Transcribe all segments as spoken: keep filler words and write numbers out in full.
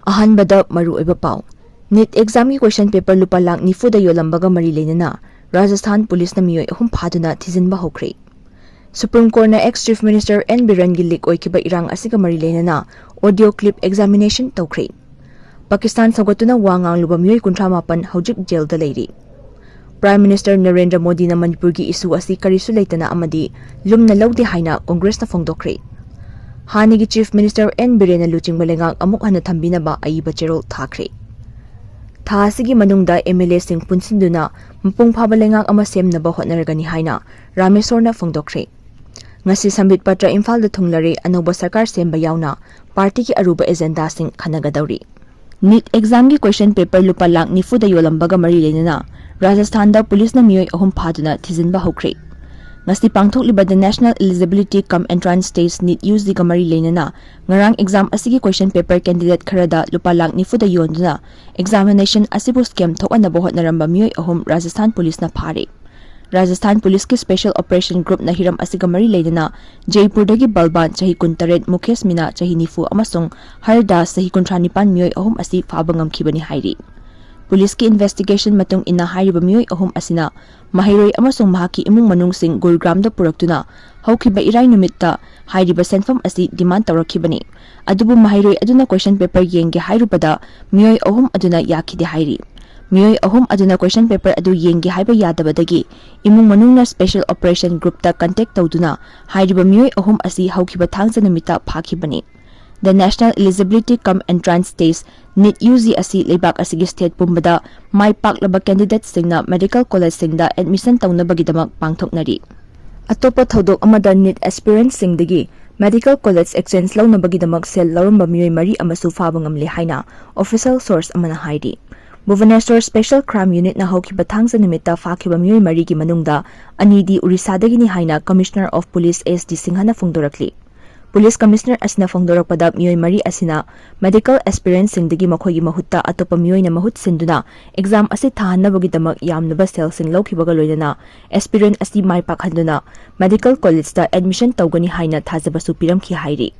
ꯑꯍꯥꯟꯕꯗ ꯃꯔꯨꯑꯣꯏꯕ ꯄꯥꯎ꯫ ꯅꯤꯠ ꯑꯦꯛꯖꯥꯝꯒꯤ ꯀꯣꯏꯁꯟ ꯄꯦꯄꯔ ꯂꯨꯄꯥ ꯂꯥꯈ ꯅꯤꯐꯨꯗ ꯌꯣꯜꯂꯝꯕꯒ ꯃꯔꯤ ꯂꯩꯅꯅ ꯔꯥꯖꯁꯊꯥꯟ ꯄꯨꯂꯤꯁꯅ ꯃꯤꯑꯣꯏ ꯑꯍꯨꯝ ꯐꯥꯗꯨꯅ ꯊꯤꯖꯤꯟꯕ ꯍꯧꯈ꯭ꯔꯦ꯫ ꯁꯨꯄ꯭ꯔꯤꯝ ꯀꯣꯔꯠꯅ ꯑꯦꯛꯁ ꯆꯤꯐ ꯃꯤꯅꯤꯁꯇꯔ ꯑꯦꯟ ꯕꯤꯔꯦꯟꯒꯤ ꯂꯤꯛ ꯑꯣꯏꯈꯤꯕ ꯏꯔꯥꯡ ꯑꯁꯤꯒ ꯃꯔꯤ ꯂꯩꯅꯅ ꯑꯣꯗꯤꯑꯣ ꯀ꯭ꯂꯤꯞ ꯑꯦꯛꯖꯥꯃꯤꯅꯦꯁꯟ ꯇꯧꯈ꯭ꯔꯦ꯫ ꯄꯥꯀꯤꯁꯇꯥꯟ ꯁꯧꯒꯠꯇꯨꯅ ꯋꯥ ꯉꯥꯡꯂꯨꯕ ꯃꯤꯑꯣꯏ ꯀꯨꯟꯊ꯭ꯔꯥ ꯃꯥꯄꯟ ꯍꯧꯖꯤꯛ ꯖꯦꯜꯗ ꯂꯩꯔꯤ꯫ ꯄ꯭ꯔꯥꯏꯝ ꯃꯤꯅꯤꯁꯇꯔ ꯅꯔꯦꯟꯗ꯭ꯔ ꯃꯣꯗꯤꯅ ꯃꯅꯤꯄꯨꯔꯒꯤ ꯏꯁꯨ ꯑꯁꯤ ꯀꯔꯤꯁꯨ ꯂꯩꯇꯅ ꯑꯃꯗꯤ ꯂꯨꯝꯅ ꯂꯧꯗꯦ ꯍꯥꯏꯅ ꯀꯣꯡꯒ꯭ꯔꯦꯁꯅ ꯐꯣꯡꯗꯣꯛꯈ꯭ꯔꯦ꯫ ꯍꯥꯟꯅꯒꯤ ꯆꯤꯐ ꯃꯤꯅꯤꯁꯇꯔ ꯑꯦꯟ ꯕꯤꯔꯦꯟꯅ ꯂꯨꯆꯤꯡꯕ ꯂꯩꯉꯥꯛ ꯑꯃꯨꯛ ꯍꯟꯅ ꯊꯝꯕꯤꯅꯕ ꯑꯏꯕ ꯆꯦꯔꯣꯜ ꯊꯥꯈ꯭ꯔꯦ꯫ ꯊꯥ ꯑꯁꯤꯒꯤ ꯃꯅꯨꯡꯗ ꯑꯦꯝ ꯑꯦꯜ ꯑꯦꯁꯤꯡ ꯄꯨꯟꯁꯤꯟꯗꯨꯅ ꯃꯄꯨꯡ ꯐꯥꯕ ꯂꯩꯉꯥꯛ ꯑꯃ ꯁꯦꯝꯅꯕ ꯍꯣꯠꯅꯔꯒꯅꯤ ꯍꯥꯏꯅ ꯔꯥꯃꯦꯁꯣꯔꯅ ꯐꯣꯡꯗꯣꯛꯈ꯭ꯔꯦ꯫ ꯉꯁꯤ ꯁꯝꯕꯤꯠ ꯄꯇ꯭ꯔ ꯏꯝꯐꯥꯜꯗ ꯊꯨꯡꯂꯔꯦ꯫ ꯑꯅꯧꯕ ꯁꯔꯀꯥꯔ ꯁꯦꯝꯕ ꯌꯥꯎꯅ ꯄꯥꯔꯇꯤꯒꯤ ꯑꯔꯨꯕ ꯑꯦꯖꯦꯟꯗꯥꯁꯤꯡ ꯈꯟꯅꯒꯗꯧꯔꯤ꯫ ꯅꯤꯠ ꯑꯦꯛꯖꯥꯝꯒꯤ ꯀꯣꯏꯁꯟ ꯄꯦꯄꯔ ꯂꯨꯄꯥ ꯂꯥꯈ ꯅꯤꯐꯨꯗ ꯌꯣꯜꯂꯝꯕꯒ ꯃꯔꯤ ꯂꯩꯅꯅ ꯔꯥꯖꯁꯊꯥꯟꯗ ꯄꯨꯂꯤꯁꯅ ꯃꯤꯑꯣꯏ ꯑꯍꯨꯝ ꯐꯥꯗꯨꯅ ꯊꯤꯖꯤꯟꯕ ꯍꯧꯈ꯭ꯔꯦ꯫ ꯉꯁꯤ ꯄꯥꯡꯊꯣꯛꯂꯤꯕ The National Eligibility cum Entrance Test, NEET UG ꯒ ꯃꯔꯤ ꯂꯩꯅꯅ ꯉꯔꯥꯡ ꯑꯦꯛꯖꯥꯝ ꯑꯁꯤꯒꯤ ꯀꯣꯏꯁꯟ ꯄꯦꯄꯔ ꯀꯦꯟꯗꯤꯗꯦꯠ ꯈꯔꯗ ꯂꯨꯄꯥ ꯂꯥꯈ ꯅꯤꯐꯨꯗ ꯌꯣꯟꯗꯨꯅ ꯑꯦꯛꯖꯥꯃꯤꯅꯦꯁꯟ ꯑꯁꯤꯕꯨ ꯁ꯭ꯀꯦꯝ ꯊꯣꯛꯍꯟꯅꯕ ꯍꯣꯠꯅꯔꯝꯕ ꯃꯤꯑꯣꯏ ꯑꯍꯨꯝ ꯔꯥꯖꯁꯊꯥꯟ ꯄꯨꯂꯤꯁꯅ ꯐꯥꯔꯦ꯫ ꯔꯥꯖꯁꯊꯥꯟ ꯄꯨꯂꯤꯁꯀꯤ ꯁ꯭ꯄꯦꯁꯦꯜ ꯑꯣꯄꯔꯦꯁꯟ ꯒ꯭ꯔꯨꯞꯅ ꯍꯤꯔꯝ ꯑꯁꯤꯒ ꯃꯔꯤ ꯂꯩꯅꯅ ꯖꯩꯄꯨꯔꯗꯒꯤ ꯕꯜꯕꯥꯟ, ꯆꯍꯤ ꯀꯨꯟꯇꯔꯦꯠ, ꯃꯨꯀꯦꯁ ꯃꯤꯅꯥ, ꯆꯍꯤ ꯅꯤꯐꯨ, ꯑꯃꯁꯨꯡ ꯍꯔ ꯗꯥꯁ, ꯆꯍꯤ ꯀꯨꯟꯊ꯭ꯔꯥ ꯅꯤꯄꯥꯟ, ꯃꯤꯑꯣꯏ ꯑꯍꯨꯝ ꯑꯁꯤ ꯐꯥꯕ ꯉꯝꯈꯤꯕꯅꯤ ꯍꯥꯏꯔꯤ꯫ ꯄꯨꯂꯤꯁꯀꯤ ꯏꯟꯚꯦꯁꯇꯤꯒꯦꯁꯟ ꯃꯇꯨꯡ ꯏꯟꯅ ꯍꯥꯏꯔꯤꯕ ꯃꯤꯑꯣꯏ ꯑꯍꯨꯝ ꯑꯁꯤꯅ ꯃꯍꯩꯔꯣꯏ ꯑꯃꯁꯨꯡ ꯃꯍꯥꯛꯀꯤ ꯏꯃꯨꯡ ꯃꯅꯨꯡꯁꯤꯡ ꯒꯨꯔꯒ꯭ꯔꯥꯝꯗ ꯄꯨꯔꯛꯇꯨꯅ ꯍꯧꯈꯤꯕ ꯏꯔꯥꯏ ꯅꯨꯃꯤꯠꯇ ꯍꯥꯏꯔꯤꯕ ꯁꯦꯟꯐꯝ ꯑꯁꯤ ꯗꯤꯃꯥꯟ ꯇꯧꯔꯛꯈꯤꯕꯅꯤ꯫ ꯑꯗꯨꯕꯨ ꯃꯍꯩꯔꯣꯏ ꯑꯗꯨꯅ ꯀꯣꯏꯁꯟ ꯄꯦꯄꯔ ꯌꯦꯡꯒꯦ ꯍꯥꯏꯔꯨꯕꯗ ꯃꯤꯑꯣꯏ ꯑꯍꯨꯝ ꯑꯗꯨꯅ ꯌꯥꯈꯤꯗꯦ ꯍꯥꯏꯔꯤ꯫ ꯃꯤꯑꯣꯏ ꯑꯍꯨꯝ ꯑꯗꯨꯅ ꯀꯣꯏꯁꯟ ꯄꯦꯄꯔ ꯑꯗꯨ ꯌꯦꯡꯒꯦ ꯍꯥꯏꯕ ꯌꯥꯗꯕꯗꯒꯤ ꯏꯃꯨꯡ ꯃꯅꯨꯡꯅ ꯁ꯭ꯄꯦꯁꯦꯜ ꯑꯣꯄꯔꯦꯁꯟ ꯒ꯭ꯔꯨꯞꯇ ꯀꯟꯇꯦꯛ ꯇꯧꯗꯨꯅ ꯍꯥꯏꯔꯤꯕ ꯃꯤꯑꯣꯏ ꯑꯍꯨꯝ ꯑꯁꯤ ꯍꯧꯈꯤꯕ ꯊꯥꯡꯖ ꯅꯨꯃꯤꯠꯇ ꯐꯥꯈꯤꯕꯅꯤ꯫ The National Eligibility cum Entrance Test, NEET UG ꯑꯁꯤ ꯂꯩꯕꯥꯛ ꯑꯁꯤꯒꯤ ꯁ꯭ꯇꯦꯠ ꯄꯨꯝꯕꯗ ꯃꯥꯏ ꯄꯥꯛꯂꯕ ꯀꯦꯟꯗꯤꯗꯦꯠꯁꯤꯡꯅ ꯃꯦꯗꯤꯀꯦꯜ ꯀꯣꯂꯦꯖꯁꯤꯡꯗ ꯑꯦꯗꯃꯤꯁꯟ ꯇꯧꯅꯕꯒꯤꯗꯃꯛ ꯄꯥꯡꯊꯣꯛꯅꯔꯤ꯫ ꯑꯇꯣꯞꯄ ꯊꯧꯗꯣꯛ ꯑꯃꯗ ꯅꯤꯠ ꯑꯦꯁꯄꯤꯔꯦꯟꯠꯁꯤꯡꯗꯒꯤ ꯃꯦꯗꯤꯀꯦꯜ ꯀꯣꯂꯦꯖ ꯑꯦꯛꯁꯆꯦꯟꯖ ꯂꯧꯅꯕꯒꯤꯗꯃꯛ ꯁꯦꯜ ꯂꯧꯔꯝꯕ ꯃꯤꯑꯣꯏ ꯃꯔꯤ ꯑꯃꯁꯨ ꯐꯥꯕ ꯉꯝꯂꯦ ꯍꯥꯏꯅ ꯑꯣꯐꯤꯁꯤꯌꯦꯜ ꯁꯣꯔꯁ ꯑꯃꯅ ꯍꯥꯏꯔꯤ꯫ ꯚꯨꯕꯅꯦꯁ꯭ꯋꯔ ꯁ꯭ꯄꯦꯁꯦꯜ ꯀ꯭ꯔꯥꯏꯝ ꯌꯨꯅꯤꯠꯅ ꯍꯧꯈꯤꯕ ꯊꯥꯡꯖ ꯅꯨꯃꯤꯠꯇ ꯐꯥꯈꯤꯕ ꯃꯤꯑꯣꯏ ꯃꯔꯤꯒꯤ ꯃꯅꯨꯡꯗ ꯑꯅꯤꯗꯤ ꯎꯔꯤꯁꯥꯗꯒꯤꯅꯤ ꯍꯥꯏꯅ commissioner of police S D ꯁꯤꯡꯍꯅ ꯐꯣꯡꯗꯣꯔꯛꯂꯤ꯫ ꯄꯨꯂꯤꯁ ꯀꯃꯤꯁꯅꯔ ꯑꯁꯤꯅ ꯐꯣꯡꯗꯣꯔꯛꯄꯗ ꯃꯤꯑꯣꯏ ꯃꯔꯤ ꯑꯁꯤꯅ ꯃꯦꯗꯤꯀꯦꯜ ꯑꯦꯁꯄꯤꯔꯦꯟꯠꯁꯤꯡꯗꯒꯤ ꯃꯈꯣꯏꯒꯤ ꯃꯍꯨꯠꯇ ꯑꯇꯣꯞꯄ ꯃꯤꯑꯣꯏꯅ ꯃꯍꯨꯠ ꯁꯤꯟꯗꯨꯅ ꯑꯦꯛꯖꯥꯝ ꯑꯁꯤ ꯊꯥꯍꯟꯅꯕꯒꯤꯗꯃꯛ ꯌꯥꯝꯂꯕ ꯁꯦꯜꯁꯤꯡ ꯂꯧꯈꯤꯕꯒ ꯂꯣꯏꯅꯅ ꯑꯦꯁꯄꯤꯔꯦꯟꯠ ꯑꯁꯤ ꯃꯥꯏ ꯄꯥꯛꯍꯟꯗꯨꯅ ꯃꯦꯗꯤꯀꯦꯜ ꯀꯣꯂꯦꯖꯇ ꯑꯦꯗꯃꯤꯁꯟ ꯇꯧꯒꯅꯤ ꯍꯥꯏꯅ ꯊꯥꯖꯕꯁꯨ ꯄꯤꯔꯝꯈꯤ ꯍꯥꯏꯔꯤ꯫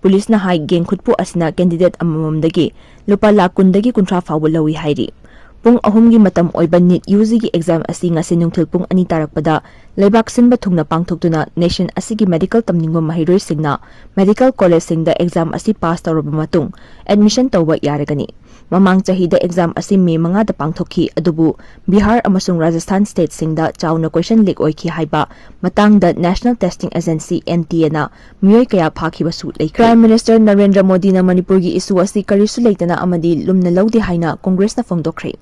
ꯄꯨꯂꯤꯁꯅ ꯍꯥꯏ, ꯒꯦꯡ ꯈꯨꯠꯄꯨ ꯑꯁꯤꯅ candidate ꯑꯃꯃꯝꯗꯒꯤ ꯂꯨꯄꯥ ꯂꯥꯈ ꯀꯨꯟꯗꯒꯤ ꯀꯨꯟꯊ꯭ꯔꯥ ꯐꯥꯎꯕ ꯂꯧꯏ ꯍꯥꯏꯔꯤ꯫ ꯄꯨꯡ ꯑꯍꯨꯝꯒꯤ ꯃꯇꯝ ꯑꯣꯏꯕ NEET UGꯒꯤ exam ꯑꯁꯤ ꯉꯁꯤ ꯅꯨꯡꯊꯤꯜ ꯄꯨꯡ ꯑꯅꯤ ꯇꯥꯔꯛꯄꯗ ꯂꯩꯕꯥꯛ ꯁꯤꯟꯕ ꯊꯨꯡꯅ ꯄꯥꯡꯊꯣꯛꯇꯨꯅ nation ꯑꯁꯤꯒꯤ medical ꯇꯝꯅꯤꯡꯕ ꯃꯍꯩꯔꯣꯏꯁꯤꯡꯅ medical collegeꯁꯤꯡꯗ exam ꯑꯁꯤ pass ꯇꯧꯔꯕ ꯃꯇꯨꯡ admission ꯇꯧꯕ ꯌꯥꯔꯒꯅꯤ꯫ ꯃꯃꯥꯡ ꯆꯍꯤꯗ exam ꯑꯁꯤ ꯃꯦ ꯃꯉꯥꯗ ꯄꯥꯡꯊꯣꯛꯈꯤ, ꯑꯗꯨꯕꯨ ꯕꯤꯍꯥꯔ ꯑꯃꯁꯨꯡ ꯔꯥꯖꯁꯊꯥꯟ stateꯁꯤꯡꯗ ꯆꯥꯎꯅ question leak ꯑꯣꯏꯈꯤ ꯍꯥꯏꯕ ꯃꯇꯥꯡꯗ National Testing Agency, NTAꯅ ꯃꯤꯑꯣꯏ ꯀꯌꯥ ꯐꯥꯈꯤꯕꯁꯨ ꯂꯩꯈ꯭ꯔꯦ꯫ Prime Minister ꯅꯔꯦꯟꯗ꯭ꯔ ꯃꯣꯗꯤꯅ ꯃꯅꯤꯄꯨꯔꯒꯤ issue ꯑꯁꯤ ꯀꯔꯤꯁꯨ ꯂꯩꯇꯅ ꯑꯃꯗꯤ ꯂꯨꯝꯅ ꯂꯧꯗꯦ ꯍꯥꯏꯅ ꯀꯣꯡꯒ꯭ꯔꯦꯁꯅ ꯐꯣꯡꯗꯣꯛꯈ꯭ꯔꯦ꯫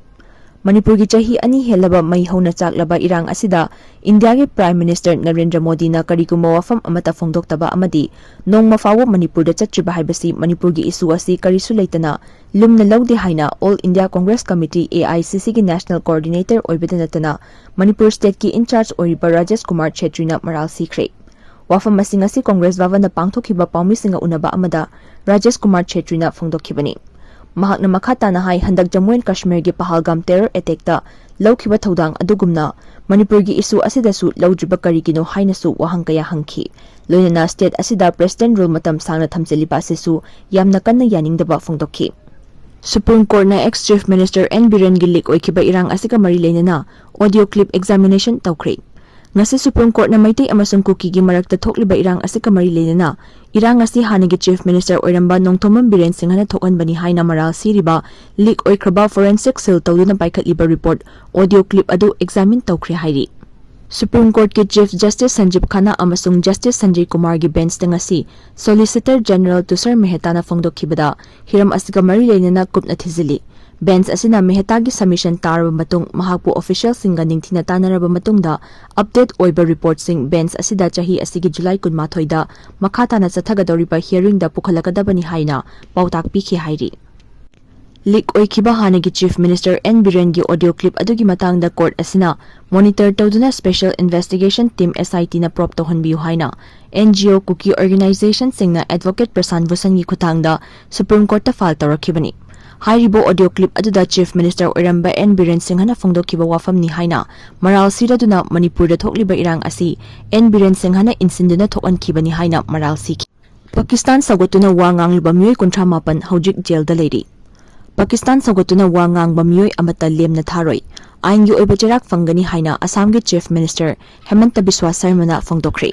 ꯃꯅꯤꯄꯨꯔꯒꯤ ꯆꯍꯤ ꯑꯅꯤ ꯍꯦꯜꯂꯕ ꯃꯩ ꯍꯧꯅ ꯆꯥꯛꯂꯕ ꯏꯔꯥꯡ ꯑꯁꯤꯗ ꯏꯟꯗꯤꯌꯥꯒꯤ Prime Minister ꯅꯔꯦꯟꯗ꯭ꯔ ꯃꯣꯗꯤꯅ ꯀꯔꯤꯒꯨꯝꯕ ꯋꯥꯐꯝ ꯑꯃꯠꯇ ꯐꯣꯡꯗꯣꯛꯇꯕ ꯑꯃꯗꯤ ꯅꯣꯡꯃ ꯐꯥꯎꯕ ꯃꯅꯤꯄꯨꯔꯗ ꯆꯠꯇ꯭ꯔꯤꯕ ꯍꯥꯏꯕꯁꯤ ꯃꯅꯤꯄꯨꯔꯒꯤ issue ꯑꯁꯤ ꯀꯔꯤꯁꯨ ꯂꯩꯇꯅ ꯂꯨꯝꯅ ꯂꯧꯗꯦ ꯍꯥꯏꯅ All India Congress Committee, AICCꯒꯤ National Coordinator ꯑꯣꯏꯕꯗ ꯅꯠꯇꯅ ꯃꯅꯤꯄꯨꯔ stateꯀꯤ in charge ꯑꯣꯏꯔꯤꯕ ꯔꯥꯖꯦꯁ ꯀꯨꯃꯥꯔ ꯆꯦꯇ꯭ꯔꯤꯅ ꯃꯔꯥꯜ ꯁꯤꯈ꯭ꯔꯦ꯫ ꯋꯥꯐꯝ ꯑꯁꯤ ꯉꯁꯤ ꯀꯣꯡꯒ꯭ꯔꯦꯁ ꯚꯕꯟꯗ ꯄꯥꯡꯊꯣꯛꯈꯤꯕ ꯄꯥꯎꯃꯤꯁꯤꯡꯒ ꯎꯅꯕ ꯑꯃꯗ ꯔꯥꯖꯦꯁ ꯀꯨꯃꯥꯔ ꯆꯦꯇ꯭ꯔꯤꯅ ꯐꯣꯡꯗꯣꯛꯈꯤꯕꯅꯤ꯫ ꯃꯍꯥꯛꯅ ꯃꯈꯥ ꯇꯥꯅ ꯍꯥꯏ, ꯍꯟꯗꯛ ꯖꯝꯃꯨ ꯑꯦꯟ ꯀꯥꯁꯃꯤꯔꯒꯤ ꯄꯍꯜꯒꯥꯝ terror attackꯇ ꯂꯧꯈꯤꯕ ꯊꯧꯗꯥꯡ ꯑꯗꯨꯒꯨꯝꯅ ꯃꯅꯤꯄꯨꯔꯒꯤ issue ꯑꯁꯤꯗꯁꯨ ꯂꯧꯗ꯭ꯔꯤꯕ ꯀꯔꯤꯒꯤꯅꯣ ꯍꯥꯏꯅꯁꯨ ꯋꯥꯍꯪ ꯀꯌꯥ ꯍꯪꯈꯤ꯫ ꯂꯣꯏꯅꯅ state ꯑꯁꯤꯗ President rule ꯃꯇꯝ ꯁꯥꯡꯅ ꯊꯝꯖꯤꯜꯂꯤꯕ ꯑꯁꯤꯁꯨ ꯌꯥꯝꯅ ꯀꯟꯅ ꯌꯥꯅꯤꯡꯗꯕ ꯐꯣꯡꯗꯣꯛꯈꯤ꯫ Supreme Courtꯅ ex Chief Minister N ꯕꯤꯔꯦꯟꯒꯤ leak ꯑꯣꯏꯈꯤꯕ ꯏꯔꯥꯡ ꯑꯁꯤꯒ ꯃꯔꯤ ꯂꯩꯅꯅ audio clip examination ꯇꯧꯈ꯭ꯔꯦ꯫ ꯉꯁꯤ Supreme Courtꯅ ꯃꯩꯇꯩ ꯑꯃꯁꯨꯡ ꯀꯨꯀꯤꯒꯤ ꯃꯔꯛꯇ ꯊꯣꯛꯂꯤꯕ ꯏꯔꯥꯡ ꯑꯁꯤꯒ ꯃꯔꯤ ꯂꯩꯅꯅ ꯏꯔꯥꯡ ꯑꯁꯤ ꯍꯥꯟꯅꯒꯤ Chief Minister ꯑꯣꯏꯔꯝꯕ ꯅꯣꯡꯊꯣꯝꯕꯝ ꯕꯤꯔꯦꯟ ꯁꯤꯡꯍꯅ ꯊꯣꯛꯍꯟꯕꯅꯤ ꯍꯥꯏꯅ ꯃꯔꯥꯜ ꯁꯤꯔꯤꯕ leak ꯑꯣꯏꯈ꯭ꯔꯕ forensic seal ꯇꯧꯗꯨꯅ ꯄꯥꯏꯈꯠꯂꯤꯕ report audio clip ꯑꯗꯨ examine ꯇꯧꯈ꯭ꯔꯦ ꯍꯥꯏꯔꯤ꯫ Supreme Courtꯀꯤ Chief Justice ꯁꯟꯖꯤꯕ ꯈꯟꯅꯥ ꯑꯃꯁꯨꯡ Justice ꯁꯟꯖꯌ ꯀꯨꯃꯥꯔꯒꯤ benchꯇ ꯉꯁꯤ Solicitor General ꯇꯨꯁꯥꯔ ꯃꯦꯍꯇꯥꯅ ꯐꯣꯡꯗꯣꯛꯈꯤꯕꯗ ꯍꯤꯔꯝ ꯑꯁꯤꯒ ꯃꯔꯤ ꯂꯩꯅꯅ ꯀꯨꯞꯅ ꯊꯤꯖꯤꯜꯂꯤ꯫ Bench ꯑꯁꯤꯅ ꯃꯦꯍꯇꯥꯒꯤ submission ꯇꯥꯔꯕ ꯃꯇꯨꯡ ꯃꯍꯥꯛꯄꯨ officialꯁꯤꯡꯒ ꯅꯤꯡꯊꯤꯅ ꯇꯥꯟꯅꯔꯕ ꯃꯇꯨꯡꯗ update ꯑꯣꯏꯕ reportꯁꯤꯡ bench ꯑꯁꯤꯗ ꯆꯍꯤ ꯑꯁꯤꯒꯤ July ꯀꯨꯟꯃꯥꯊꯣꯏꯗ ꯃꯈꯥ ꯇꯥꯅ ꯆꯠꯊꯒꯗꯧꯔꯤꯕ hearingꯗ ꯄꯨꯈꯠꯂꯛꯀꯗꯕꯅꯤ ꯍꯥꯏꯅ ꯄꯥꯎꯇꯥꯛ ꯄꯤꯈꯤ ꯍꯥꯏꯔꯤ꯫ Leak ꯑꯣꯏꯈꯤꯕ ꯍꯥꯟꯅꯒꯤ Chief Minister N ꯕꯤꯔꯦꯟꯒꯤ audio clip ꯑꯗꯨꯒꯤ ꯃꯇꯥꯡꯗ court ꯑꯁꯤꯅ monitor ꯇꯧꯗꯨꯅ Special Investigation Team, SITꯅ probe ꯇꯧꯍꯟꯕꯤꯌꯨ ꯍꯥꯏꯅ NGO, ꯀꯨꯀꯤ organizationꯁꯤꯡꯅ Advocate ꯄ꯭ꯔꯁꯥꯟ ꯚꯨꯁꯟꯒꯤ ꯈꯨꯠꯊꯥꯡꯗ Supreme Courtꯇ file ꯇꯧꯔꯛꯈꯤꯕꯅꯤ꯫ ꯍꯥꯏꯔꯤꯕ audio clip ꯑꯗꯨꯗ Chief Minister ꯑꯣꯏꯔꯝꯕ N ꯕꯤꯔꯦꯟ ꯁꯤꯡꯍꯅ ꯐꯣꯡꯗꯣꯛꯈꯤꯕ ꯋꯥꯐꯝꯅꯤ ꯍꯥꯏꯅ ꯃꯔꯥꯜ ꯁꯤꯔꯗꯨꯅ ꯃꯅꯤꯄꯨꯔꯗ ꯊꯣꯛꯂꯤꯕ ꯏꯔꯥꯡ ꯑꯁꯤ N ꯕꯤꯔꯦꯟ ꯁꯤꯡꯍꯅ ꯏꯟꯁꯤꯟꯗꯨꯅ ꯊꯣꯛꯍꯟꯈꯤꯕꯅꯤ ꯍꯥꯏꯅ ꯃꯔꯥꯜ ꯁꯤꯈꯤ꯫ ꯄꯥꯀꯤꯁꯇꯥꯟ ꯁꯧꯒꯠꯇꯨꯅ ꯋꯥ ꯉꯥꯡꯂꯨꯕ ꯃꯤꯑꯣꯏ ꯀꯨꯟꯊ꯭ꯔꯥ ꯃꯥꯄꯟ ꯍꯧꯖꯤꯛ ꯖꯦꯜꯗ ꯂꯩꯔꯤ꯫ ꯄꯥꯀꯤꯁꯇꯥꯟ ꯁꯧꯒꯠꯇꯨꯅ ꯋꯥ ꯉꯥꯡꯕ ꯃꯤꯑꯣꯏ ꯑꯃꯠꯇ ꯂꯦꯝꯅ ꯊꯥꯔꯣꯏ꯫ ꯑꯥꯏꯟꯒꯤ ꯑꯣꯏꯕ ꯆꯩꯔꯥꯛ ꯐꯪꯒꯅꯤ ꯍꯥꯏꯅ ꯑꯁꯥꯝꯒꯤ ꯆꯤꯐ ꯃꯤꯅꯤꯁꯇꯔ ꯍꯦꯃꯟꯇ ꯕꯤꯁ꯭ꯋꯥ ꯁꯔꯃꯅ ꯐꯣꯡꯗꯣꯛꯈ꯭ꯔꯦ꯫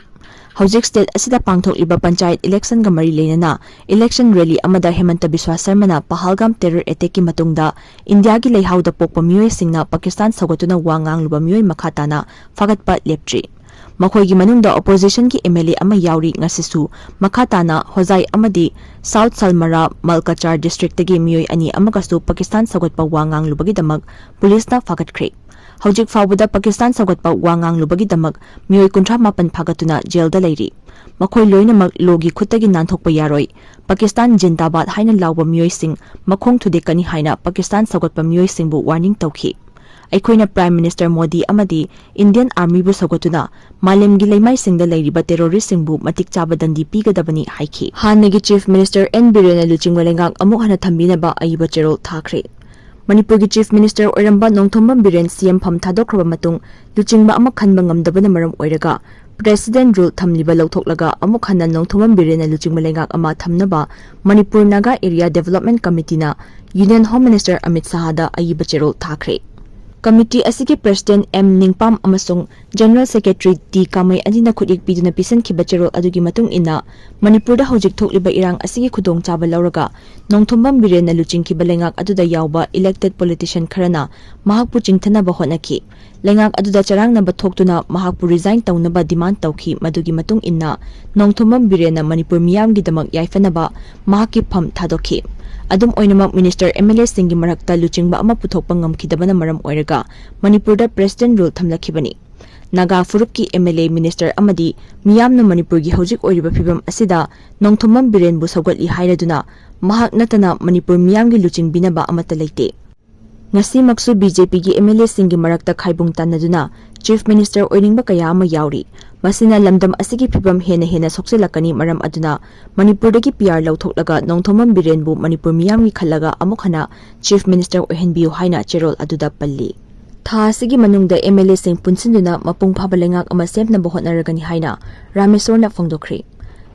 ꯍꯧꯖꯤꯛ ꯁ꯭ꯇꯦꯠ ꯑꯁꯤꯗ ꯄꯥꯡꯊꯣꯛꯂꯤꯕ ꯄꯟꯆꯥꯌꯠ ꯏꯂꯦꯛꯁꯟꯒ ꯃꯔꯤ ꯂꯩꯅꯅ ꯏꯂꯦꯛꯁꯟ ꯔꯦꯂꯤ ꯑꯃꯗ ꯍꯦꯃꯟꯇ ꯕꯤꯁ꯭ꯋꯥ ꯁꯔꯃꯅ ꯄꯍꯜꯒꯥꯝ ꯇꯦꯔꯔ ꯑꯦꯇꯦꯛꯀꯤ ꯃꯇꯨꯡꯗ ꯏꯟꯗꯤꯌꯥꯒꯤ ꯂꯩꯍꯥꯎꯗ ꯄꯣꯛꯄ ꯃꯤꯑꯣꯏꯁꯤꯡꯅ ꯄꯥꯀꯤꯁꯇꯥꯟ ꯁꯧꯒꯠꯇꯨꯅ ꯋꯥ ꯉꯥꯡꯂꯨꯕ ꯃꯤꯑꯣꯏ ꯃꯈꯥ ꯇꯥꯅ ꯐꯥꯒꯠꯄ ꯂꯦꯞꯇ꯭ꯔꯤ꯫ ꯃꯈꯣꯏꯒꯤ ꯃꯅꯨꯡꯗ ꯑꯣꯄꯣꯖꯤꯁꯟꯒꯤ ꯑꯦꯝ ꯑꯦꯜ ꯑꯦ ꯑꯃ ꯌꯥꯎꯔꯤ꯫ ꯉꯁꯤꯁꯨ ꯃꯈꯥ ꯇꯥꯅ ꯍꯣꯖꯥꯏ ꯑꯃꯗꯤ ꯁꯥꯎꯠ ꯁꯜꯃꯔꯥ ꯃꯜꯀꯆꯥꯔ ꯗꯤꯁꯇ꯭ꯔꯤꯛꯇꯒꯤ ꯃꯤꯑꯣꯏ ꯑꯅꯤ ꯑꯃꯒꯁꯨ ꯄꯥꯀꯤꯁꯇꯥꯟ ꯁꯧꯒꯠꯄ ꯋꯥ ꯉꯥꯡꯂꯨꯕꯒꯤꯗꯃꯛ ꯄꯨꯂꯤꯁꯅ ꯐꯥꯒꯠꯈ꯭ꯔꯦ꯫ ꯍꯧꯖꯤꯛ ꯐꯥꯎꯕꯗ ꯄꯥꯀꯤꯁꯇꯥꯟ ꯁꯧꯒꯠꯄ ꯋꯥ ꯉꯥꯡꯂꯨꯕꯒꯤꯗꯃꯛ ꯃꯤꯑꯣꯏ ꯀꯨꯟꯊ꯭ꯔꯥ ꯃꯥꯄꯟ ꯐꯥꯒꯠꯇꯨꯅ ꯖꯦꯜꯗ ꯂꯩꯔꯤ꯫ ꯃꯈꯣꯏ ꯂꯣꯏꯅꯃꯛ ꯂꯣꯒꯤ ꯈꯨꯠꯇꯒꯤ ꯅꯥꯟꯊꯣꯛꯄ ꯌꯥꯔꯣꯏ꯫ ꯄꯥꯀꯤꯁꯇꯥꯟ ꯖꯤꯟꯗꯥꯕꯥꯗ ꯍꯥꯏꯅ ꯂꯥꯎꯕ ꯃꯤꯑꯣꯏꯁꯤꯡ ꯃꯈꯣꯡ ꯊꯨꯗꯦꯛꯀꯅꯤ ꯍꯥꯏꯅ ꯄꯥꯀꯤꯁꯇꯥꯟ ꯁꯧꯒꯠꯄ ꯃꯤꯑꯣꯏꯁꯤꯡꯕꯨ ꯋꯥꯔꯅꯤꯡ ꯇꯧꯈꯤ꯫ ꯑꯩꯈꯣꯏꯅ ꯄ꯭ꯔꯥꯏꯝ ꯃꯤꯅꯤꯁꯇꯔ ꯃꯣꯗꯤ ꯑꯃꯗꯤ ꯏꯟꯗꯤꯌꯟ ꯑꯥꯔꯃꯤꯕꯨ ꯁꯧꯒꯠꯇꯨꯅ ꯃꯥꯂꯦꯝꯒꯤ ꯂꯩꯃꯥꯏꯁꯤꯡꯗ ꯂꯩꯔꯤꯕ ꯇꯦꯔꯣꯔꯤꯁꯁꯤꯡꯕꯨ ꯃꯇꯤꯛ ꯆꯥꯕ ꯗꯟꯗꯤ ꯄꯤꯒꯗꯕꯅꯤ ꯍꯥꯏꯈꯤ꯫ ꯍꯥꯟꯅꯒꯤ ꯆꯤꯐ ꯃꯤꯅꯤꯁꯇꯔ ꯑꯦꯟ ꯕꯤꯔꯦꯟꯅ ꯂꯨꯆꯤꯡꯕ ꯂꯩꯉꯥꯛ ꯑꯃꯨꯛ ꯍꯟꯅ ꯊꯝꯕꯤꯅꯕ ꯑꯏꯕ ꯆꯦꯔꯣꯜ ꯊꯥꯈ꯭ꯔꯦ꯫ ꯃꯅꯤꯄꯨꯔꯒꯤ ꯆꯤꯐ ꯃꯤꯅꯤꯁꯇꯔ ꯑꯣꯏꯔꯝꯕ ꯅꯣꯡꯊꯣꯝꯕꯝ ꯕꯤꯔꯦꯟ ꯁꯤ ꯑꯦꯝ ꯐꯝ ꯊꯥꯗꯣꯛꯈ꯭ꯔꯕ ꯃꯇꯨꯡ ꯂꯨꯆꯤꯡꯕ ꯑꯃ ꯈꯟꯕ ꯉꯝꯗꯕꯅ ꯃꯔꯝ ꯑꯣꯏꯔꯒ ꯄ꯭ꯔꯦꯁꯤꯗꯦꯟꯠ ꯔꯨꯜ ꯊꯝꯂꯤꯕ ꯂꯧꯊꯣꯛꯂꯒ ꯑꯃꯨꯛ ꯍꯟꯅ ꯅꯣꯡꯊꯣꯝꯕꯝ ꯕꯤꯔꯦꯟꯅ ꯂꯨꯆꯤꯡꯕ ꯂꯩꯉꯥꯛ ꯑꯃ ꯊꯝꯅꯕ ꯃꯅꯤꯄꯨꯔ ꯅꯥꯒꯥ ꯑꯦꯔꯤꯌꯥ ꯗꯦꯕꯂꯞꯃꯦꯟꯠ ꯀꯃꯤꯇꯤꯅ ꯌꯨꯅꯤꯌꯟ ꯍꯣꯝ ꯃꯤꯅꯤꯁꯇꯔ ꯑꯃꯤꯠ ꯁꯍꯥꯗ ꯑꯏꯕ ꯆꯦꯔꯣꯜ ꯊꯥꯈ꯭ꯔꯦ꯫ ꯀꯃꯤꯇꯤ ꯑꯁꯤꯒꯤ ꯄ꯭ꯔꯦꯁꯤꯗꯦꯟꯠ ꯑꯦꯝ ꯅꯤꯡꯄꯥꯝ ꯑꯃꯁꯨꯡ ꯖꯦꯅꯔꯦꯜ ꯁꯦꯀ꯭ꯔꯦꯇꯔꯤ ꯇꯤ ꯀꯥꯃꯩ ꯑꯅꯤꯅ ꯈꯨꯠꯌꯦꯛ ꯄꯤꯗꯨꯅ ꯄꯤꯁꯤꯟꯈꯤꯕ ꯆꯦꯔꯣꯜ ꯑꯗꯨꯒꯤ ꯃꯇꯨꯡ ꯏꯟꯅ, ꯃꯅꯤꯄꯨꯔꯗ ꯍꯧꯖꯤꯛ ꯊꯣꯛꯂꯤꯕ ꯏꯔꯥꯡ ꯑꯁꯤꯒꯤ ꯈꯨꯗꯣꯡꯆꯥꯕ ꯂꯧꯔꯒ ꯅꯣꯡꯊꯣꯝꯕꯝ ꯕꯤꯔꯦꯟꯅ ꯂꯨꯆꯤꯡꯈꯤꯕ ꯂꯩꯉꯥꯛ ꯑꯗꯨꯗ ꯌꯥꯎꯕ ꯏꯂꯦꯛꯇꯦꯗ ꯄꯣꯂꯤꯇꯤꯁꯤꯌꯟ ꯈꯔꯅ ꯃꯍꯥꯛꯄꯨ ꯆꯤꯡꯊꯅꯕ ꯍꯣꯠꯅꯈꯤ꯫ ꯂꯩꯉꯥꯛ ꯑꯗꯨꯗ ꯆꯔꯥꯡꯅꯕ ꯊꯣꯛꯇꯨꯅ ꯃꯍꯥꯛꯄꯨ ꯔꯤꯖꯥꯏꯟ ꯇꯧꯅꯕ ꯗꯤꯃꯥꯟꯗ ꯇꯧꯈꯤ꯫ ꯃꯗꯨꯒꯤ ꯃꯇꯨꯡ ꯏꯟꯅ ꯅꯣꯡꯊꯣꯝꯕꯝ ꯕꯤꯔꯦꯟꯅ ꯃꯅꯤꯄꯨꯔ ꯃꯤꯌꯥꯝꯒꯤꯗꯃꯛ ꯌꯥꯏꯐꯅꯕ ꯃꯍꯥꯛꯀꯤ ꯐꯝ ꯊꯥꯗꯣꯛꯈꯤ꯫ ꯑꯗꯨꯝ ꯑꯣꯏꯅꯃꯛ, ꯃꯤꯅꯤꯁꯇꯔ ꯑꯦꯝ ꯑꯦꯜ ꯑꯦꯁꯤꯡꯒꯤ ꯃꯔꯛꯇ ꯂꯨꯆꯤꯡꯕ ꯑꯃ ꯄꯨꯊꯣꯛꯄ ꯉꯝꯈꯤꯗꯕꯅ ꯃꯔꯝ ꯑꯣꯏꯔꯒ ꯃꯅꯤꯄꯨꯔꯗ ꯄ꯭ꯔꯦꯁꯤꯗꯦꯟꯠ ꯔꯨꯜ ꯊꯝꯂꯛꯈꯤꯕꯅꯤ꯫ ꯅꯥꯒꯥ ꯐꯨꯔꯨꯞꯀꯤ ꯑꯦꯝ ꯑꯦꯜ ꯑꯦ, ꯃꯤꯅꯤꯁꯇꯔ ꯑꯃꯗꯤ ꯃꯤꯌꯥꯝꯅ ꯃꯅꯤꯄꯨꯔꯒꯤ ꯍꯧꯖꯤꯛ ꯑꯣꯏꯔꯤꯕ ꯐꯤꯕꯝ ꯑꯁꯤꯗ ꯅꯣꯡꯊꯣꯝꯕꯝ ꯕꯤꯔꯦꯟꯕꯨ ꯁꯧꯒꯠꯂꯤ ꯍꯥꯏꯔꯗꯨꯅ ꯃꯍꯥꯛ ꯅꯠꯇꯅ ꯃꯅꯤꯄꯨꯔ ꯃꯤꯌꯥꯝꯒꯤ ꯂꯨꯆꯤꯡꯕꯤꯅꯕ ꯑꯃꯠꯇ ꯂꯩꯇꯦ꯫ ꯉꯁꯤꯃꯛꯁꯨ ꯕꯤ ꯖꯦ ꯄꯤꯒꯤ ꯑꯦꯝ ꯑꯦꯜ ꯑꯦꯁꯤꯡꯒꯤ ꯃꯔꯛꯇ ꯈꯥꯏꯕꯨꯡ ꯇꯥꯟꯅꯗꯨꯅ ꯆꯤꯐ ꯃꯤꯅꯤꯁꯇꯔ ꯑꯣꯏꯅꯤꯡꯕ ꯀꯌꯥ ꯑꯃ ꯌꯥꯎꯔꯤ꯫ ꯃꯁꯤꯅ ꯂꯝꯗꯝ ꯑꯁꯤꯒꯤ ꯐꯤꯕꯝ ꯍꯦꯟꯅ ꯍꯦꯟꯅ ꯁꯣꯛꯆꯤꯜꯂꯛꯀꯅꯤ꯫ ꯃꯔꯝ ꯑꯗꯨꯅ ꯃꯅꯤꯄꯨꯔꯗꯒꯤ ꯄꯤ ꯑꯥꯔ ꯂꯧꯊꯣꯛꯂꯒ ꯅꯣꯡꯊꯣꯝꯕꯝ ꯕꯤꯔꯦꯟꯕꯨ ꯃꯅꯤꯄꯨꯔ ꯃꯤꯌꯥꯝꯒꯤ ꯈꯜꯂꯒ ꯑꯃꯨꯛ ꯍꯟꯅ ꯆꯤꯐ ꯃꯤꯅꯤꯁꯇꯔ ꯑꯣꯏꯍꯟꯕꯤꯌꯨ ꯍꯥꯏꯅ ꯆꯦꯔꯣꯜ ꯑꯗꯨꯗ ꯄꯜꯂꯤ꯫ ꯊꯥ ꯑꯁꯤꯒꯤ ꯃꯅꯨꯡꯗ ꯑꯦꯝ ꯑꯦꯜ ꯑꯦꯁꯤꯡ ꯄꯨꯟꯁꯤꯟꯗꯨꯅ ꯃꯄꯨꯡ ꯐꯥꯕ ꯂꯩꯉꯥꯛ ꯑꯃ ꯁꯦꯝꯅꯕ ꯍꯣꯠꯅꯔꯒꯅꯤ ꯍꯥꯏꯅ ꯔꯥꯃꯦꯁꯣꯔꯅ ꯐꯣꯡꯗꯣꯛꯈ꯭ꯔꯦ꯫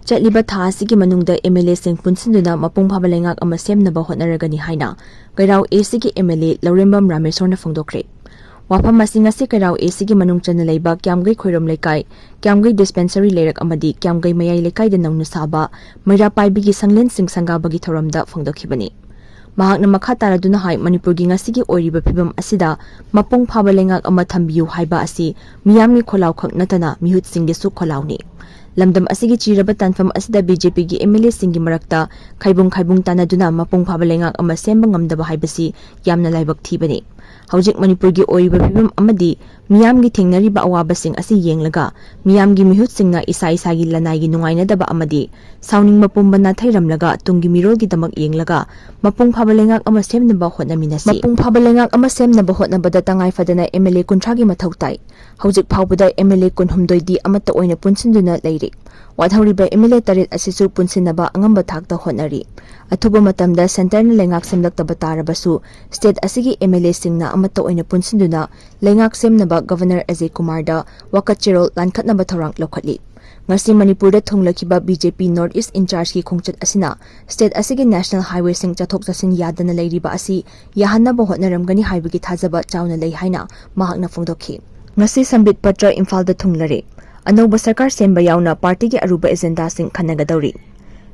ꯆꯠꯂꯤꯕ ꯊꯥ ꯑꯁꯤꯒꯤ ꯃꯅꯨꯡꯗ MLAꯁꯤꯡ ꯄꯨꯟꯁꯤꯟꯗꯨꯅ ꯃꯄꯨꯡ ꯐꯥꯕ ꯂꯩꯉꯥꯛ ꯑꯃ ꯁꯦꯝꯅꯕ ꯍꯣꯠꯅꯔꯒꯅꯤ ꯍꯥꯏꯅ ꯀꯩꯔꯥꯎ ACꯒꯤ MLA ꯂꯧꯔꯦꯝꯕꯝ ꯔꯥꯃꯦꯁꯣꯔꯅ ꯐꯣꯡꯗꯣꯛꯈ꯭ꯔꯦ꯫ ꯋꯥꯐꯝ ꯑꯁꯤ ꯉꯁꯤ ꯀꯩꯔꯥꯎ ACꯒꯤ ꯃꯅꯨꯡ ꯆꯟꯅ ꯂꯩꯕ ꯀ꯭ꯌꯥꯝꯒꯩ ꯈꯣꯏꯔꯣꯝ ꯂꯩꯀꯥꯏ, ꯀ꯭ꯌꯥꯝꯒꯩ dispensary ꯂꯩꯔꯛ ꯑꯃꯗꯤ ꯀ꯭ꯌꯥꯝꯒꯩ ꯃꯌꯥꯏ ꯂꯩꯀꯥꯏꯗ ꯅꯧꯅ ꯁꯥꯕ ꯃꯩꯔꯥ ꯄꯥꯏꯕꯤꯒꯤ ꯁꯪꯂꯦꯟꯁꯤꯡ ꯁꯪꯒꯥꯕꯒꯤ ꯊꯧꯔꯝꯗ ꯐꯣꯡꯗꯣꯛꯈꯤꯕꯅꯤ꯫ ꯃꯍꯥꯛꯅ ꯃꯈꯥ ꯇꯥꯔꯗꯨꯅ ꯍꯥꯏ, ꯃꯅꯤꯄꯨꯔꯒꯤ ꯉꯁꯤꯒꯤ ꯑꯣꯏꯔꯤꯕ ꯐꯤꯕꯝ ꯑꯁꯤꯗ ꯃꯄꯨꯡ ꯐꯥꯕ ꯂꯩꯉꯥꯛ ꯑꯃ ꯊꯝꯕꯤꯌꯨ ꯍꯥꯏꯕ ꯑꯁꯤ ꯃꯤꯌꯥꯝꯒꯤ ꯈꯣꯜꯂꯥꯎ ꯈꯛ ꯅꯠꯇꯅ ꯃꯤꯍꯨꯠꯁꯤꯡꯒꯤꯁꯨ ꯈꯣꯜꯂꯥꯎꯅꯤ꯫ ꯂꯝꯗꯝ ꯑꯁꯤꯒꯤ ꯆꯤꯔꯕ ꯇꯥꯟꯐꯝ ꯑꯁꯤꯗ BJPꯒꯤ MLAꯁꯤꯡꯒꯤ ꯃꯔꯛꯇ ꯈꯥꯏꯕꯨꯡ ꯈꯥꯏꯕꯨꯡ ꯇꯥꯟꯅꯗꯨꯅ ꯃꯄꯨꯡ ꯐꯥꯕ ꯂꯩꯉꯥꯛ ꯑꯃ ꯁꯦꯝꯕ ꯉꯝꯗꯕ ꯍꯥꯏꯕꯁꯤ ꯌꯥꯝꯅ ꯂꯥꯏꯕꯛ ꯊꯤꯕꯅꯤ꯫ ꯍꯧꯖꯤꯛ ꯃꯅꯤꯄꯨꯔꯒꯤ ꯑꯣꯏꯔꯤꯕ ꯐꯤꯕꯝ ꯑꯃꯗꯤ ꯃꯤꯌꯥꯝꯒꯤ ꯊꯦꯡꯅꯔꯤꯕ ꯑꯋꯥꯕꯁꯤꯡ ꯑꯁꯤ ꯌꯦꯡꯂꯒ, ꯃꯤꯌꯥꯝꯒꯤ ꯃꯤꯍꯨꯠꯁꯤꯡꯅ ꯏꯁꯥ ꯏꯁꯥꯒꯤ ꯂꯅꯥꯏꯒꯤ ꯅꯨꯡꯉꯥꯏꯅꯗꯕ ꯑꯃꯗꯤ ꯁꯥꯎꯅꯤꯡꯕ ꯄꯨꯝꯕ ꯅꯥꯊꯩꯔꯝꯂꯒ, ꯇꯨꯡꯒꯤ ꯃꯤꯔꯣꯜꯒꯤꯗꯃꯛ ꯌꯦꯡꯂꯒ, ꯃꯄꯨꯡ ꯐꯥꯕ ꯂꯩꯉꯥꯛ ꯑꯃ ꯁꯦꯝꯅꯕ ꯍꯣꯠꯅꯃꯤꯟꯅꯁꯤ꯫ ꯃꯄꯨꯡ ꯐꯥꯕ ꯂꯩꯉꯥꯛ ꯑꯃ ꯁꯦꯝꯅꯕ ꯍꯣꯠꯅꯕꯗ ꯇꯉꯥꯏ ꯐꯗꯅ MLA ꯀꯨꯟꯊ꯭ꯔꯥꯒꯤ ꯃꯊꯧ ꯇꯥꯏ꯫ ꯍꯧꯖꯤꯛ ꯐꯥꯎꯕꯗ MLA ꯀꯨꯟꯍꯨꯝꯗꯣꯏꯗꯤ ꯑꯃꯠꯇ ꯑꯣꯏꯅ ꯄꯨꯟꯁꯤꯟꯗꯨꯅ ꯂꯩꯔꯤ꯫ ꯋꯥꯠꯍꯧꯔꯤꯕ MLA ꯇꯔꯦꯠ ꯑꯁꯤꯁꯨ ꯄꯨꯟꯁꯤꯟꯅꯕ ꯑꯉꯝꯕ ꯊꯥꯛꯇ ꯍꯣꯠꯅꯔꯤ꯫ ꯑꯊꯨꯕ ꯃꯇꯝꯗ centreꯅ ꯂꯩꯉꯥꯛ ꯁꯦꯝꯂꯛꯇꯕ ꯇꯥꯔꯕꯁꯨ, state ꯑꯁꯤꯒꯤ MLAꯁꯤꯡꯅ ꯑꯃꯠꯇ ꯑꯣꯏꯅ ꯄꯨꯟꯁꯤꯟꯗꯨꯅ ꯂꯩꯉꯥꯛ ꯁꯦꯝꯅꯕ Governor ꯑꯖꯌ ꯀꯨꯃꯥꯔꯗ ꯋꯥꯀꯠ ꯆꯦꯔꯣꯜ ꯂꯥꯟꯈꯠꯅꯕ ꯊꯧꯔꯥꯡ ꯂꯧꯈꯠꯂꯤ꯫ ꯉꯁꯤ ꯃꯅꯤꯄꯨꯔꯗ ꯊꯨꯡꯂꯈꯤꯕ BJP North East in Chargeꯀꯤ ꯈꯣꯡꯆꯠ ꯑꯁꯤꯅ state ꯑꯁꯤꯒꯤ national highwayꯁꯤꯡ ꯆꯠꯊꯣꯛ ꯆꯠꯁꯤꯟ ꯌꯥꯗꯅ ꯂꯩꯔꯤꯕ ꯑꯁꯤ ꯌꯥꯍꯟꯅꯕ ꯍꯣꯠꯅꯔꯝꯒꯅꯤ ꯍꯥꯏꯕꯒꯤ ꯊꯥꯖꯕ ꯆꯥꯎꯅ ꯂꯩ ꯍꯥꯏꯅ ꯃꯍꯥꯛꯅ ꯐꯣꯡꯗꯣꯛꯈꯤ꯫ ꯉꯁꯤ ꯁꯝꯕꯤꯠ ꯄꯇ꯭ꯔ ꯏꯝꯐꯥꯜꯗ ꯊꯨꯡꯂꯔꯦ꯫ ꯑꯅꯧꯕ ꯁꯔꯀꯥꯔ ꯁꯦꯝꯕ ꯌꯥꯎꯅ partyꯒꯤ ꯑꯔꯨꯕ agendaꯁꯤꯡ ꯈꯟꯅꯒꯗꯧꯔꯤ꯫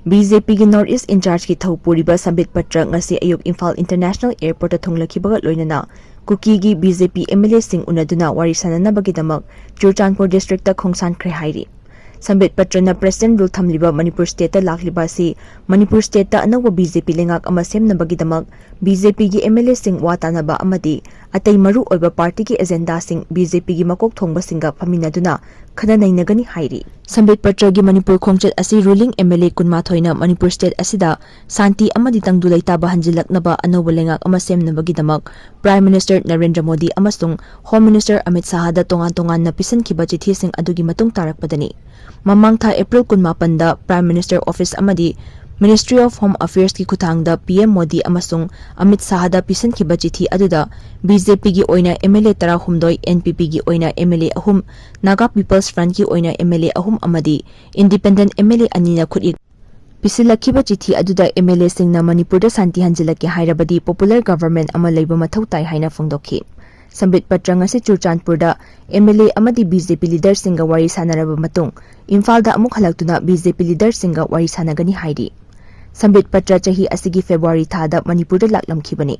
BJPꯒꯤ North East in Chargeꯀꯤ ꯊꯧ ꯄꯨꯔꯤꯕ ꯁꯝꯕꯤꯠ ꯄꯇ꯭ꯔ ꯉꯁꯤ ꯑꯌꯨꯛ ꯏꯝꯐꯥꯜ International Airportꯇ ꯊꯨꯡꯂꯈꯤꯕꯒ ꯂꯣꯏꯅꯅ ꯀꯨꯀꯤꯒꯤ BJP MLAꯁꯤꯡ ꯎꯅꯗꯨꯅ ꯋꯥꯔꯤ ꯁꯥꯅꯅꯕꯒꯤꯗꯃꯛ ꯆꯨꯔꯆꯥꯟꯄꯨꯔ districtꯇ ꯈꯣꯡꯁꯥꯟꯈ꯭ꯔꯦ ꯍꯥꯏꯔꯤ꯫ ꯁꯝꯕꯤꯠ ꯄꯇ꯭ꯔꯅ president rule ꯊꯝꯂꯤꯕ ꯃꯅꯤꯄꯨꯔ stateꯇ ꯂꯥꯛꯂꯤꯕ ꯑꯁꯤ ꯃꯅꯤꯄꯨꯔ stateꯇ ꯑꯅꯧꯕ BJP ꯂꯩꯉꯥꯛ ꯑꯃ ꯁꯦꯝꯅꯕꯒꯤꯗꯃꯛ BJPꯒꯤ MLAꯁꯤꯡ ꯋꯥ ꯇꯥꯅꯕ ꯑꯃꯗꯤ ꯑꯇꯩ ꯃꯔꯨ ꯑꯣꯏꯕ partyꯒꯤ agendaꯁꯤꯡ BJPꯒꯤ ꯃꯀꯣꯛ ꯊꯣꯡꯕꯁꯤꯡꯒ ꯐꯝꯃꯤꯟꯅꯗꯨꯅ ꯈꯟꯅ ꯅꯩꯅꯒꯅꯤ ꯍꯥꯏꯔꯤ꯫ ꯁꯝꯕꯤꯠ ꯄꯇ꯭ꯔꯒꯤ ꯃꯅꯤꯄꯨꯔ ꯈꯣꯡꯆꯠ ꯑꯁꯤ ruling MLA ꯀꯨꯟꯃꯥꯊꯣꯏꯅ ꯃꯅꯤꯄꯨꯔ state ꯑꯁꯤꯗ ꯁꯥꯟꯇꯤ ꯑꯃꯗꯤ ꯇꯪꯗꯨ ꯂꯩꯇꯥꯕ ꯍꯟꯖꯤꯜꯂꯛꯅꯕ ꯑꯅꯧꯕ ꯂꯩꯉꯥꯛ ꯑꯃ ꯁꯦꯝꯅꯕꯒꯤꯗꯃꯛ Prime Minister ꯅꯔꯦꯟꯗ꯭ꯔ ꯃꯣꯗꯤ ꯑꯃꯁꯨꯡ Home Minister ꯑꯃꯤꯠ ꯁꯥꯍꯗ ꯇꯣꯉꯥꯟ ꯇꯣꯉꯥꯟꯅ ꯄꯤꯁꯤꯟꯈꯤꯕ ꯆꯤꯊꯤꯁꯤꯡ ꯑꯗꯨꯒꯤ ꯃꯇꯨꯡ ꯇꯥꯔꯛꯄꯗꯅꯤ꯫ ꯃꯃꯥꯡ ꯊꯥ April ꯀꯨꯟꯃꯥꯄꯟꯗ Prime Minister Office ꯑꯃꯗꯤ Ministry of Home Affairsꯀꯤ ꯈꯨꯠꯊꯥꯡꯗ ꯄꯤ ꯑꯦꯝ ꯃꯣꯗꯤ ꯑꯃꯁꯨꯡ ꯑꯃꯤꯠ ꯁꯥꯍꯗ ꯄꯤꯁꯤꯟꯈꯤꯕ ꯆꯤꯊꯤ ꯑꯗꯨꯗ ꯕꯤ ꯖꯦ ꯄꯤꯒꯤ ꯑꯣꯏꯅ ꯑꯦꯝ ꯑꯦꯜ ꯑꯦ ꯇꯔꯥꯍꯨꯝꯗꯣꯏ, ꯑꯦꯟ ꯄꯤ ꯄꯤꯒꯤ ꯑꯣꯏꯅ ꯑꯦꯝ ꯑꯦꯜ ꯑꯦ ꯑꯍꯨꯝ, ꯅꯥꯒꯥ ꯄꯤꯄꯜꯁ ꯐ꯭ꯔꯟꯠꯀꯤ ꯑꯣꯏꯅ ꯑꯦꯝ ꯑꯦꯜ ꯑꯦ ꯑꯍꯨꯝ ꯑꯃꯗꯤ ꯏꯟꯗꯤꯄꯦꯟꯗꯦꯟꯠ ꯑꯦꯝ ꯑꯦꯜ ꯑꯦ ꯑꯅꯤꯅ ꯈꯨꯠꯏ ꯄꯤꯁꯤꯜꯂꯛꯈꯤꯕ ꯆꯤꯊꯤ ꯑꯗꯨꯗ ꯑꯦꯝ ꯑꯦꯜ ꯑꯦꯁꯤꯡꯅ ꯃꯅꯤꯄꯨꯔꯗ ꯁꯥꯟꯇꯤ ꯍꯟꯖꯤꯜꯂꯛꯀꯦ ꯍꯥꯏꯔꯕꯗꯤ popular government ꯑꯃ ꯂꯩꯕ ꯃꯊꯧ ꯇꯥꯏ ꯍꯥꯏꯅ ꯐꯣꯡꯗꯣꯛꯈꯤ꯫ ꯁꯝꯕꯤꯠ ꯄꯇ꯭ꯔ ꯉꯁꯤ ꯆꯨꯔꯆꯥꯟꯄꯨꯔꯗ ꯑꯦꯝ ꯑꯦꯜ ꯑꯦ ꯑꯃꯗꯤ ꯕꯤ ꯖꯦ ꯄꯤ ꯂꯤꯗꯔꯁꯤꯡꯒ ꯋꯥꯔꯤ ꯁꯥꯟꯅꯔꯕ ꯃꯇꯨꯡ ꯏꯝꯐꯥꯜꯗ ꯑꯃꯨꯛ ꯍꯜꯂꯛꯇꯨꯅ ꯕꯤ ꯖꯦ ꯄꯤ ꯂꯤꯗꯔꯁꯤꯡꯒ ꯋꯥꯔꯤ ꯁꯥꯟꯅꯒꯅꯤ ꯍꯥꯏꯔꯤ꯫ ꯁꯝꯕꯤꯠ ꯄꯇ꯭ꯔ ꯆꯍꯤ ꯑꯁꯤꯒꯤ ꯐꯦꯕ꯭ꯔꯨꯋꯥꯔꯤ ꯊꯥꯗ ꯃꯅꯤꯄꯨꯔꯗ ꯂꯥꯛꯂꯝꯈꯤꯕꯅꯤ꯫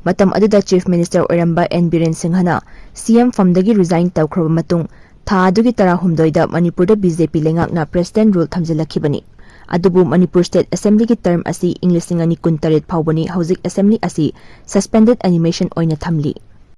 ꯃꯇꯝ ꯑꯗꯨꯗ ꯆꯤꯐ ꯃꯤꯅꯤꯁꯇꯔ ꯑꯣꯏꯔꯝꯕ ꯑꯦꯟ ꯕꯤꯔꯦꯟ ꯁꯤꯡꯍꯅ ꯁꯤ ꯑꯦꯝ ꯐꯝꯗꯒꯤ ꯔꯤꯖꯥꯏꯟ ꯇꯧꯈ꯭ꯔꯕ ꯃꯇꯨꯡ ꯊꯥ ꯑꯗꯨꯒꯤ ꯇꯔꯥꯍꯨꯝꯗꯣꯏꯗ ꯃꯅꯤꯄꯨꯔꯗ ꯕꯤ ꯖꯦ ꯄꯤ ꯂꯩꯉꯥꯛꯅ ꯄ꯭ꯔꯦꯁꯤꯗꯦꯟꯠ ꯔꯨꯜ ꯊꯝꯖꯤꯜꯂꯛꯈꯤꯕꯅꯤ꯫ ꯑꯗꯨꯕꯨ ꯃꯅꯤꯄꯨꯔ ꯁ꯭ꯇꯦꯠ ꯑꯦꯁꯦꯝꯕ꯭ꯂꯤꯒꯤ ꯇꯔꯝ ꯑꯁꯤ ꯏꯪ ꯂꯤꯁꯤꯡ ꯑꯅꯤ ꯀꯨꯟꯇꯔꯦꯠ ꯐꯥꯎꯕꯅꯤ꯫ ꯍꯧꯖꯤꯛ ꯑꯦꯁꯦꯝꯕ꯭ꯂꯤ ꯑꯁꯤ suspended animation ꯑꯣꯏꯅ ꯊꯝꯂꯤ꯫